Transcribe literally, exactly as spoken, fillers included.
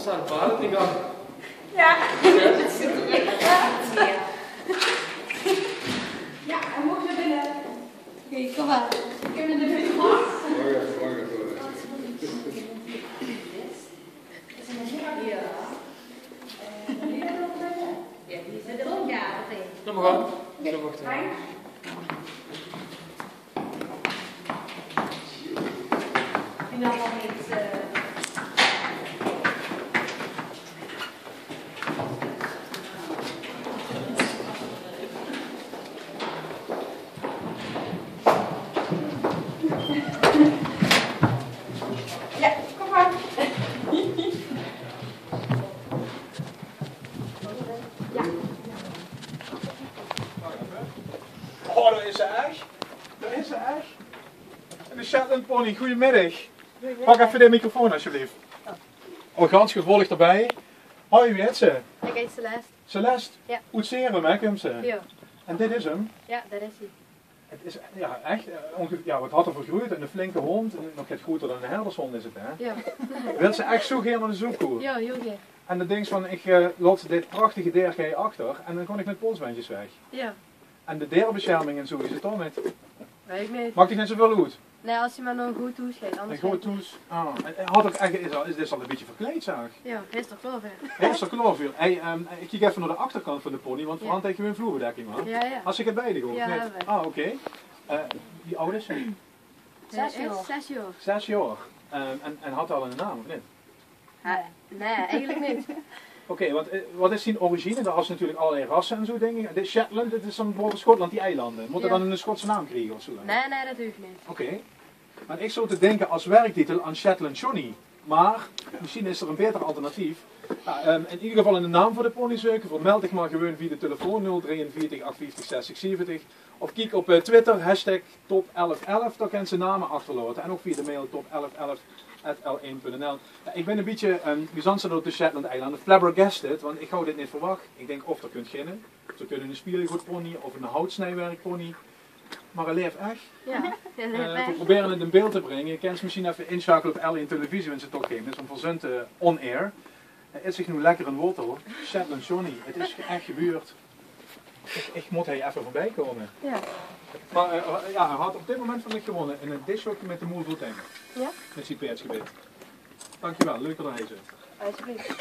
Staat het water in gang? Ja. Ja, hij moet naar binnen. Oké, kom maar. Ik heb een de buurt. Ja. Ja, die zit er ook, ja. Laat maar gaan. Ik ga wachten. Fijn. Die nog wel niet, eh, Ja, kom maar. Ja. Oh, daar is ze echt. Daar is ze echt. En de Shetland pony, goedemiddag. Pak effe de microfoon, alsjeblieft. Oh, gans gevolg erbij. Hoi, wie heet ze? Ik heet Celeste. Celeste? Ja. Oet Serum, hè, kump ze? Ja. En dit is hem? Ja, dat is hij. Het is, ja, echt, eh, onge-, ja, wat had er voor groeite? Een flinke hond, en nog get groeter dan een herdershond is het, hè? Ja. Wilt ze echt zo gaer naar de zoekoe? Ja, heel gaer. En dan denkt ze van, ik, eh, laat dit prachtige deerke achter en dan kan ik met polsbandjes weg. Ja. En de deerbescherming en zo, is het dan niet? Weet ik niet. Maakt het niet zoveel uit? Nee, als hij maar naar een goed hoes gaat, anders... Een goed hoes? Ah, en, en had ook echt, is, al, is dit al een beetje verkleed, zeg? Ja, hij is er klaar voor. Hij is er klaar voor. Hey, ehm, ik kijk even naar de achterkant van de pony, want we hadden tegen een vloerbedekking, hoor. Ja, ja. Als ik het bij de goed. Ja, net. Ah, oké. Eh, wie oud is hij? Zes jaar. Zes jaar. Zes jaar. Ehm, en, en had hij al een naam, of niet? Ja. Nee, eigenlijk niet. Oké, want, eh, wat is zijn origine? Daar is natuurlijk allerlei rassen en zo, denk ik. En dit Shetland, dit is dan boven Schotland, die eilanden. Moet er dan een Schotse naam krijgen of zo? Nee, nee, dat hoeft niet. Oké. Want ik zat te denken als werktitel aan Shetland Johnny. Maar misschien is er een beter alternatief. Nou, ehm, in ieder geval een naam voor de pony zoeken. Voor meld dich maar gewoon via de telefoon nul drieënveertig acht vijftig zestig zeventig. Of kiek op, eh, Twitter, hashtag top elf elf. Daar kan ze namen achterlaten. En ook via de mail top elf elf at l een punt n l. Ja, ik ben een beetje, ehm, wie zal ik ze door de Shetland-eilanden, flabbergasted, want ik had dit niet verwacht. Ik denk, of er kunt ginnen, of er kunnen een speelgoedpony of een houtsnijwerkpony. Maar hij leeft echt. Ja, ja, dat... Eh, we proberen het in beeld te brengen. Je kan ze misschien even inschakelen op L een televisie, wenn ze toch geen is, om verzend, eh, on air. Hij is zich nu lekker in wortel. Shetland Johnny, het is ge-, echt gebeurd. Ik, ik moet hij even voorbij komen. Ja. Maar, eh, ja, hij had op dit moment van ik gewonnen in een discjockey met de moel vol tanden. Ja? Met zijn peerdsgebit. Dankjewel, leuk dat hij zit. Alsjeblieft.